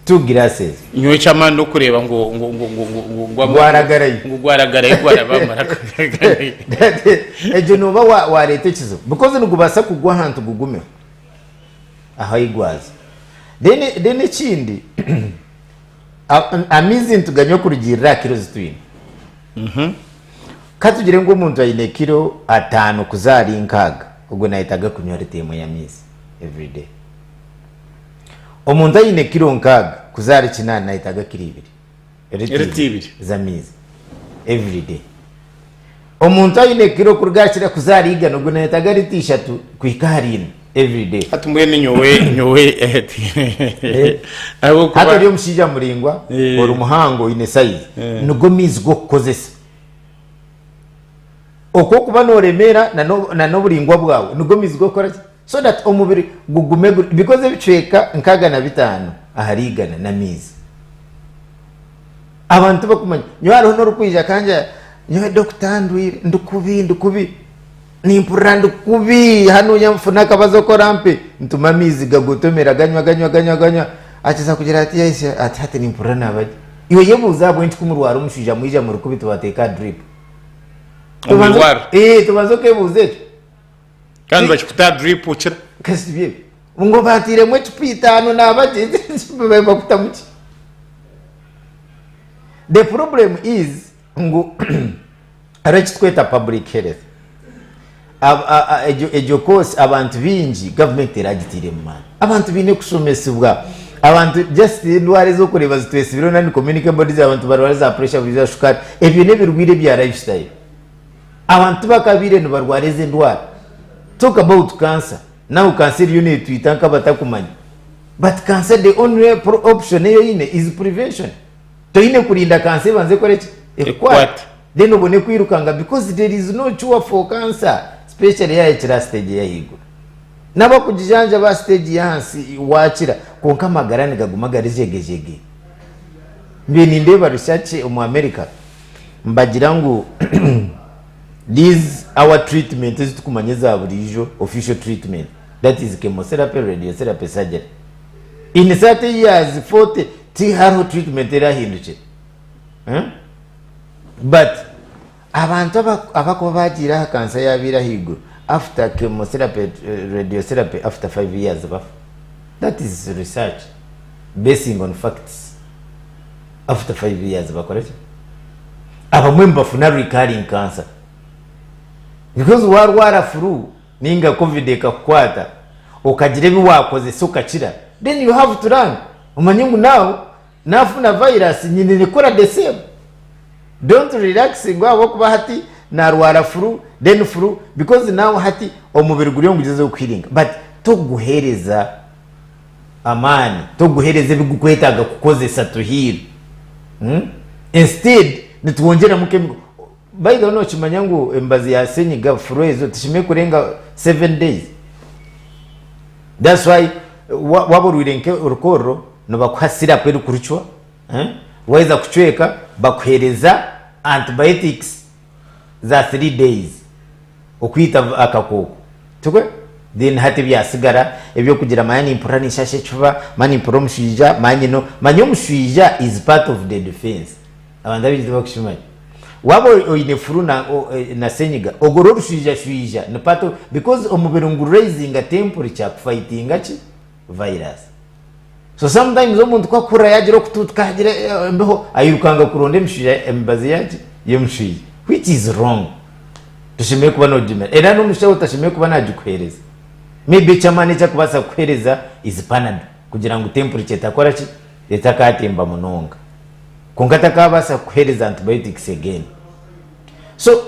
Two glasses. Nyowe eky'amaani n'okureeba ngu ngu ngu ngu ngu ngu Gwaragarayo. ngu gwaragarayo gwaraba aha maraka. Egyo nooba wa- wareeta ekizibu because nigubaasa kugwa ahantu gugumeho ahu ahi gwaza. Then then ekindi amaizi nituganywa kurugiirira aha kiro ezi twine. Ka tugire ngu omuntu aine kiro ataano kuza ahari nkaaga, ogwo nayetaaga kunywa rita emwe y'amaizi everyday. Omuntu aine kiro nkaaga kuza ahari kinaana nayetaaga kiro ibiri. Rita ibiri. Z'amaizi everyday. Omuntu aine kiro kuruga aha kiro kuza ahari igana ogwo nayetaaga rita ishatu kuhika ahari ina everyday. Hati mbwenu nyowe nyowe ahabw'okuba Hati ori omushaija muraingwa, Eh. ori muhango, oine size, Eh. nigo maizi g'okukozesa. Oku orikuba nooremeera na n'oburaingwa bwawe nigo maizi g'okukora ki? So that omubiri gugume guri because ebicweka 65 ahari igana n'amaizi. Abantu tibakumanya. Nyowe hariho n'orikwija akangira nyowe dokita ndwaire ndi kubi ndi kubi nimpurira ndi kubi hanuya nfune akabazo aku orampe ntuma amaizi gagotomera ganywa ganywa ganywa ganywa akiza kugira ati yes ati hati nimpurira naba gye. Iwe yebuuze ahabw'enki ku murwara omushwija mwija muri kubi tubateeka aha drip. Omu irwariro. Ee tubanze okebuuza ekyo. Kandi bakikuta aha drip okira. Kasi bye ngu banteiremu ecupa itaano naba gye bakutamu ki? The problem is ngu hariho ekitweta public health. Egyo course abantu baingi government teragiteiremu maani. Abantu baine kushomesibwa. Abantu just endwara ezi orikureeba zitwesibireho non communicable disease abantu barwara za pressure buriijo shukaari ebyo n'ebirwaire ebya lifestyle. Abantu tibakabaire nibarwara ezi endwara. Talk about cancer. Now cancer eriyo netwita nk'abatakumanya. But cancer the only option ei oine is prevention. Toine kurinda cancer ebanze ekore ki? Ekukwate. Then obone kwirukanga because there is no cure for cancer especially yahikire aha stage ey'ahaiguru. N'abakugijanjaba aha stage y'ahansi wakira kwonka amagara nigaguma gari jegejege. Mbaire nindeeba research omu America nibagira ngu these our treatment ezi tukumanya eza buriijo official treatment that is chemotherapy, radiotherapy, surgery in 30 years 40 tihariho treatment erahindukire eh? But abantu abakuba bagiire aha kansa yabaire ahaiguru after chemotherapy, radiotherapy after 5 years bafa. That is research basing on facts. After 5 years bakora ki? Abamwe nibafuna recurring cancer because warwara flu ninga covid ekakukwata okagira ebi wakozesa okakira then you have to learn omanye ngu now nafuna virus nyine nekora the same. Don't relax ngu ahabw'okuba hati narwara flu then flu because now hati omubiri guriyo nigugyezaho kuhiringa but tokuguhereza amaani tokuguhereza ebigukwetaaga kukozesa to heal hmm? Instead nitwongyeramu chemical. By the way nokimanya ngu emibazi ya senyiga flu ezo tishemeriire kurenga 7 days. That's why waba orwaire nke orukorro nibakuha syrup erikurucwa Waheza kucweka bakuhereza antibiotics za 3 days okwita akakooko tikwe? Then hati ebyasigara ebyokugira manya nimpurira ninshasha ekifuba, manya nimpurira omushwija, manya nyine manya omushwija is part of the defense abantu abaingi tibakukimanya. Waba oine flu na na senyiga ogwo orushwija shwija ni part of because omubiri ngu raisinga temperature kufightinga ki? Virus. So sometimes omuntu ku akuhurira yagira okutuutuka yagira embeho airukanga kuronda emishwija emibazi yaki y'omushwija which is wrong. Toshemereire kuba nogimira era n'omushaho tashemereire kuba nagikuhereza. Maybe eky'amaani eki akubaasa kukuhereza is panado kugira ngu temperature etakora ki etakatemba munonga. Kwonka takabaasa kukuhereza antibiotics again. So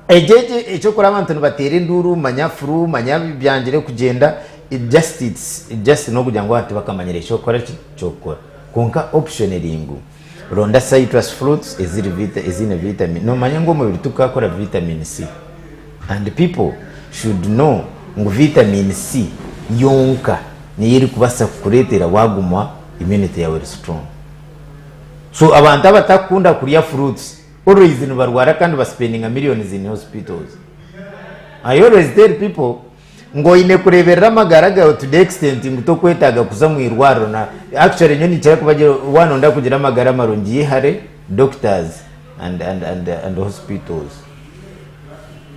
Egyo egyo ekyokureba abantu nibateera enduuru manya flu manya byangire kugyenda it just it's just n'okugira ngu abantu tibakamanyire ekyokukora ki ekyokukora kwonka option eri ngu ronda citrus fruits eziri vita eziine vitamin nomanya ngu omubiri tigukakora vitamin C and people should know ngu vitamin C yonka niyo erikubaasa kukureetera waguma immunity yaawe eri strong so abantu abatakukunda kurya fruits Always nibarwara kandi ba spendinga millions in hospitals. I always tell people ngu oine kureberera amagara gawe to the extent ngu tokwetaaga kuza omu irwariro na actually nyowe ninkira kubagira waaba noyenda kugira amagara marungi yehare doctors and, and, and, and hospitals.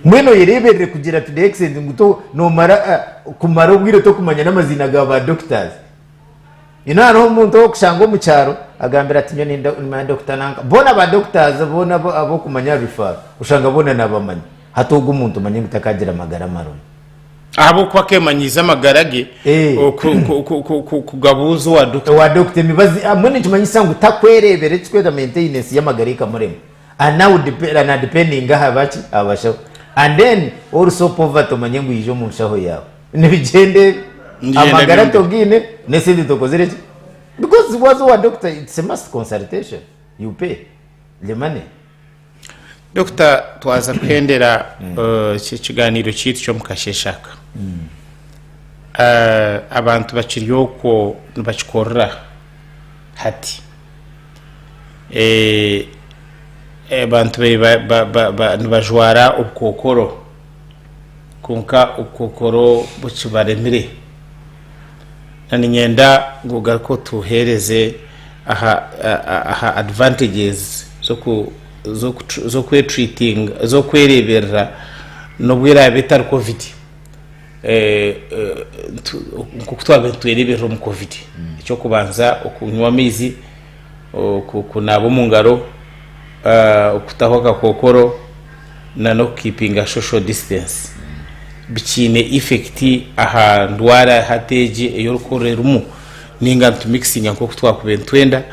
Mbwenu oyereberere kugira to the extent ngu to, nomara uh, kumara obwire tokumanya n'amaziina ga ba doctors. You know hariho omuntu owokushanga omu kyaro agambira ati nyowe nimanya doctor nanka boona ba doctors boona abokumanya refer oshanga boona nabamanya hati ogwo omuntu omanye ngu takagira amagara marungi. Ahabw'okuba akemanyiize amagara ge Eh. kugabuuza owa doctor. Owa doctor emibazi ah, mbwenu nikimanyisa ngu takwerebera ekikwetwa maintenance y'amagara ekamurema and now na depending aha baki aha bashaho and then also poverty omanye ngu yija omu nshaho yaawe. Nibigyenda ebi. Nibigyenda Amagara byombi. togaine n'esente tokozire ki? Because waza owa doctor it's a must consultation you pay the money. Dokita twaza kuhendera eki ekiganiro kyaitu ky'omukasheeshe aka. Abantu bakiri okwo nibakikorera hati. Abantu nibajwara obukookoro kwonka obukookoro bukibaremire. Na niinyenda ngu ogaruke otuheereze aha aha advantages z'oku z'okwetreatinga z'okwereeberera n'obu eraabe etari covid. Nk'oku twabaire nitwereeberera omu covid. Eky'okubanza okunywa amaizi, kunaaba omu ngaro, okutaho akakookoro n'okukiipinga social distance bikiine effect aha ndwara hati egi ei orikuhurira erimu nainga nitumikisinga nk'oku twakubaire nitwenda.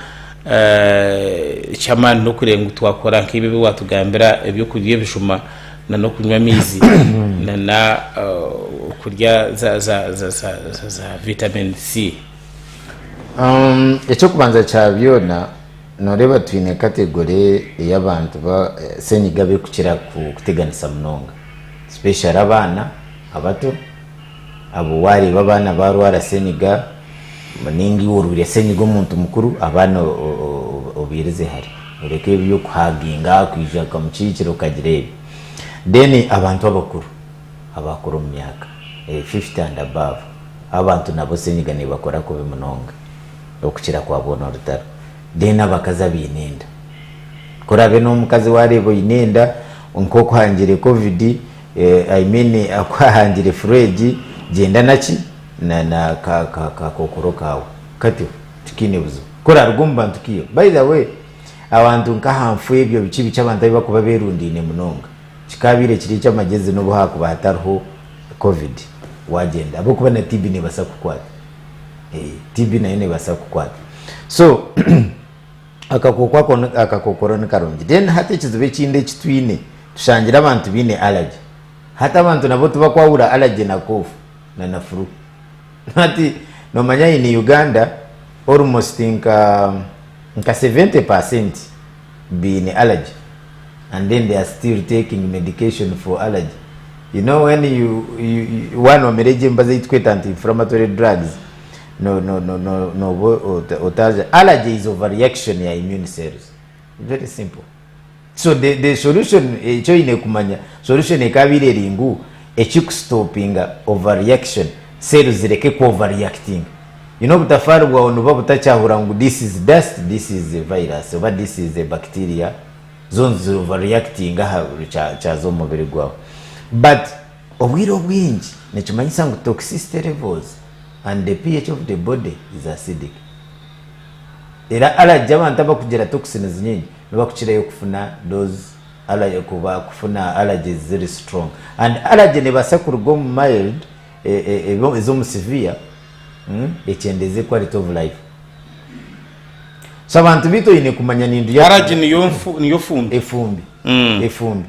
Eky'amaani n'okureeba ngu twakora nk'ebi ebi waatugambira eby'okurya ebijuma n'okunywa amaizi n'okurya za vitamin C. Eky'okubanza kya byona, nooreeba twine category ey'abantu ba senyiga abarikukira kuteganisa munonga especially abaana abato, abo waareeba abaana baarwara senyiga nainga iwe orwaire senyiga omuntu mukuru, abaana obairize hare oreke eby'okuhaginga kwija okamukiikira okagira ebi. Then abantu abakuru abakura omu myaka 50 and above, Abantu nabo senyiga nebakora kubi munonga okukira kwa boona orutaro. Then abakazi abaine enda. Ku orabe nomukazi wareba oine enda nkoku hangire covid I mean oku hahangire flu egi gyenda naki na na ka ka kakokoro kawe katyo tikiine buzibu. Ku oraruga omu bantu kiiho. By the way abantu nka aha nfu ebyo biki biki abantu abu bakuba berundaine munonga. Kikabaire kiri eky'amagyezi n'obu haakuba hatariho Covid waagyenda ahabw'okuba na TB neebaasa kukukwata. TB nayo neebaasa kukukwata. So akakooko ako akakookoro ni karungi. Then hati ekizibu ekindi eki twine, tushangire abantu baine allergy. Hati abantu nabo tibakwahura allergy na cough na na flu. Hati noomanya in Uganda almost nka nka 70 percent baine allergy and then they are still taking medication for allergy you know when you, you, you waaba nomira egyo emibazi ei tukweta anti inflammatory drugs no no no no noba otaja allergy is overreaction ya immune cells very simple so the, the solution eki oine kumanya solution ekabaire eri ngu ekikusitopinga overreaction cells zireke ku overreactinga You know obutafaari bwawe nibuba butakyahura ngu this is dust, this is a virus oba this is a bacteria, zo nizi overreactinga aha buri kyaza omu mubiri gwawe. But obwire obwingi nikimanyisa ngu toxicity levels and the pH of the body is acidic. Era allergy abantu abakugira toxins nyingi nibakukirayo kufuna those allergy kuba kufuna allergies ziri strong. And allergy nebaasa kuruga omu mild ez'omu severe ekyendeeze quality of life. So abantu baitu oine kumanya nindu ya Allergy niyo nfu niyo fumbi. Efumbi. Efumbi.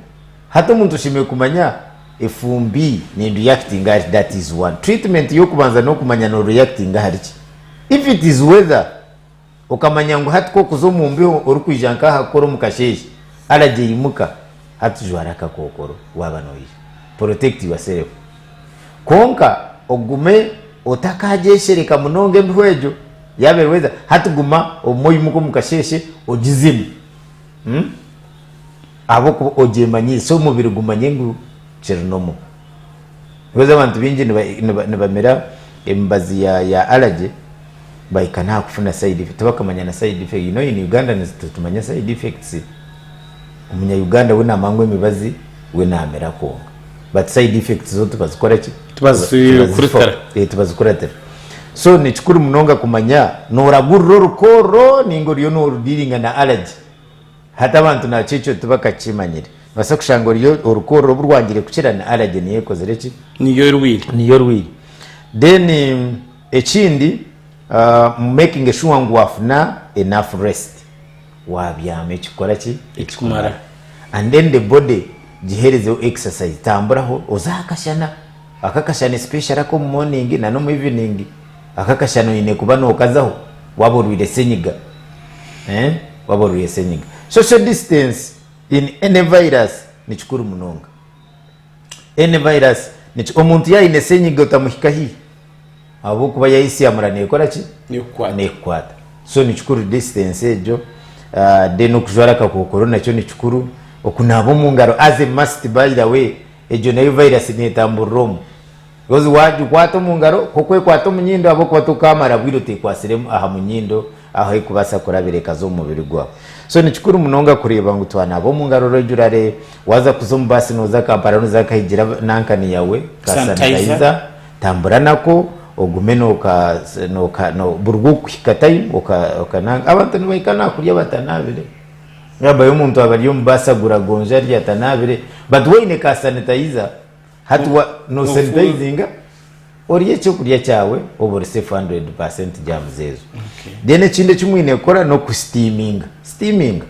Hati omuntu oshemereire kumanya efumbi nindu reactinga ahari that is one. Treatment y'okubanza n'okumanya no reactinga ahari ki. If it is weather okamanya ngu hati ku okuza omu mbeho orikwija nk'aha kukora omu kasheeshe allergy eimuka hati jwara akakookoro waaba noija. Protect yourself. Kwonka ogume otakagyeshereka munonga embeho egyo yaaba eri weather hati guma obumwe oimuke omu kasheeshe ogizemu ahabw'okuba ogyemanyiire so omubiri gumanye ngu kiri normal. Because abantu baingi nibamira emibazi ya allergy bahika n'aha kufuna side effect tibakamanya na side effect. You know in Uganda titumanya side effects. Omunya Uganda we namanya ngu emibazi we namira kwonka but side effects zo tibazikora ki? Tibazikuratira. Tibazikuratira. So nikikuru munonga kumanya noragurira orukoorro ninga oriyo norudiringa na allergy. Hati abantu nakyo ekyo tibakakimanyire. Nobaasa kushanga oriyo orukoorro obu rwangire kukira ni allergy niyo ekozire ki? Niyo erwire. Niyo erwire. Then ekindi making sure ngu wafuna enough rest. Wabyama ekikukora ki? Ekikumara. And then the body giherezeho exercise, tamburaho oze aha kashana, aka akashana especially ak'omu morning na n'omu evening, aka akashana oine kuba nokazaho waaba orwaire senyiga, waaba orwaire senyiga. Social distance. In any virus nikikuru munonga. Any virus niki omuntu yaaba aine senyiga otamuhika haihi ahabw'okuba yayesyamura nekora ki? Nekukwata. Nekukwata. So nikikuru distance egyo then okujwara akakokoro nakyo nikikuru, okunaaba omu ngaro as a must by the way egyo nayo virus netamburira omu because wagikwata omu ngaro nk'okwekwata omu nyindo ahabw'okuba tokamara bwire otekwatsire aha munyindo ahu erikubaasa kurabira ekaza omu mubiri gwawe. So nikikuru munonga kureeba ngu twanaaba omu ngaro regularly, waaza kuza omu baasi nooza Kampala nooza nkahigira nankani yawe ka Sanitizer. sanitizer, tambura nako ogume noka noka no buri rwokuhika time oka okananka abantu nibahika nakurya batanaabire. Yabayo omuntu aba ari omu baasi agura gonja arya atanaabire but waine ka sanitizer hati wa no sanitizinga Orye ekyokurya kyawe obe ori safe 100% germs ezo. Then ekindi eki mwine kukora n'okusitiiminga. Sitiiminga.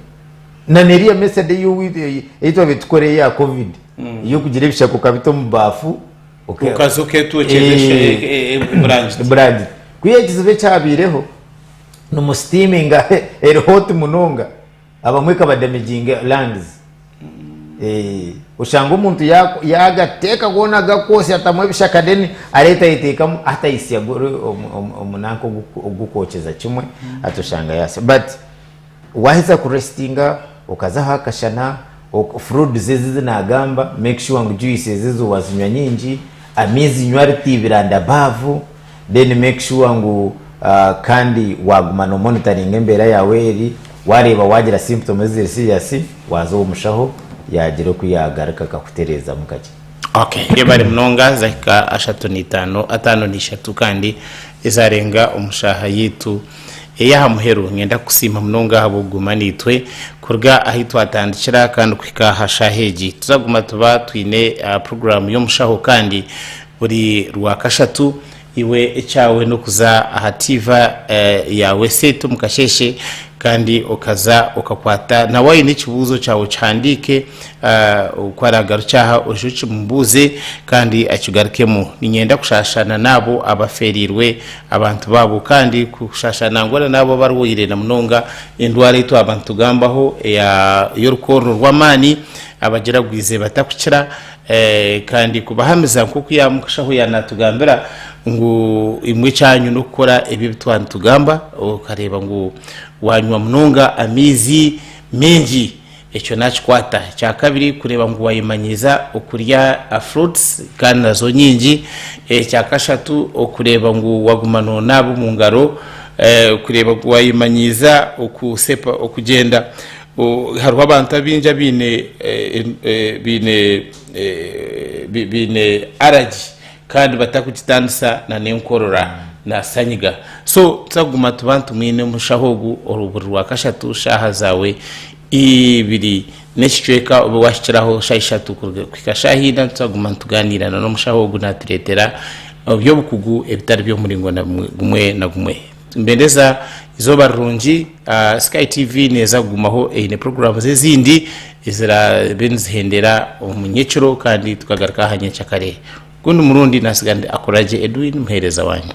Na n'eriya method ei twabaire tukora eya covid ey'okugira ebishaka okabita omu baafu. Okaza oketwekyera eburangiti. Eburangiti. Kwiha ekizibu ekyabaireho nimusitiiminga eri hot munonga. Abamwe ekabadamaginga lungs. Oshanga omuntu yagateeka goona gakwotsya atamu ebishaka then areeta ayeteekamu hati ayitsya guri omunanka ogukwokyeza kimwe hati oshanga yaasya. But waaheza kurestinga okaza aha kashana, fruits ezi ezi naagamba make sure ngu juice ezi ezi waazinywa nyingi, amaizi nywa litre ibiri and above, Then make sure ngu kandi waguma no monitoringa embeera yaawe eri, wareeba wagira symptoms eziri serious waaza owomushaho yagira oku yagaruka akakutereezamu kakye. Ok yebare munonga zahika ashatu n'itaano ataano n'ishatu kandi ezarenga omu shaaha yaitu ey'aha muheru. Niinyenda kukusiima munonga ahabw'okuguma naitwe kuruga ahu twatandikira kandi kuhika aha shaaha egi. Tuzaguma tuba twine puroguraamu y'omushaho kandi Buri Rwakashatu, iwe ekyawe n'okuza aha tiiva yaawe seeti omu kasheeshe kandi okaza okakwata na waine ekibuuzo kyawe okihandiike ku araagarukye aha oije okimubuuze kandi akigarukemu. Niinyenda kushaashana n'abo abafeereirwe abantu baabo kandi kushaashana nangwa na n'abo abarwaire na munonga endwara ei twaba nitugambaho ey'orukoorro rw'amaani abagiragwize batakukira. Kandi kubahamiza nk'oku yamushaho yaanatugambira ngu imwe ekyanyu n'okukora ebi ebi twaba nitugamba, okareeba ngu waanywa munonga amaizi maingi ekyo naakikwata. Ekyakabiri kureeba ngu waayemanyiiza okurya fruits kandi nazo nyingi. Ekyakashatu okureeba ngu waaguma noonaaba omu ngaro, kureeba ngu waayemanyiiza okusepa okugyenda. Hariho abantu abaingi abaine baine baine allergy kandi batarikugitandisa na n'enkorora na sanyiga. So tuza kuguma tuba nitumwine omushaho ogu oru buri rwakashatu shaaha zaawe ibiri n'ekicweka obe waahikiraho shaaha ishatu kuhika shaaha ina nituza kuguma nitugaaniira na n'omushaho ogu naatureetera eby'obukugu ebitari by'omuringo na gumwe na gumwe. Nimbendeza eizooba rirungi. Sky TV neeza kugumaho eine puroguraamu ezindi eziraabe nizihendera omu nyekiro kandi tukagaruka aha nyenkyakare. Ogundi murundi naatsiga ndi Akoragye Edwin muheereza waanyu.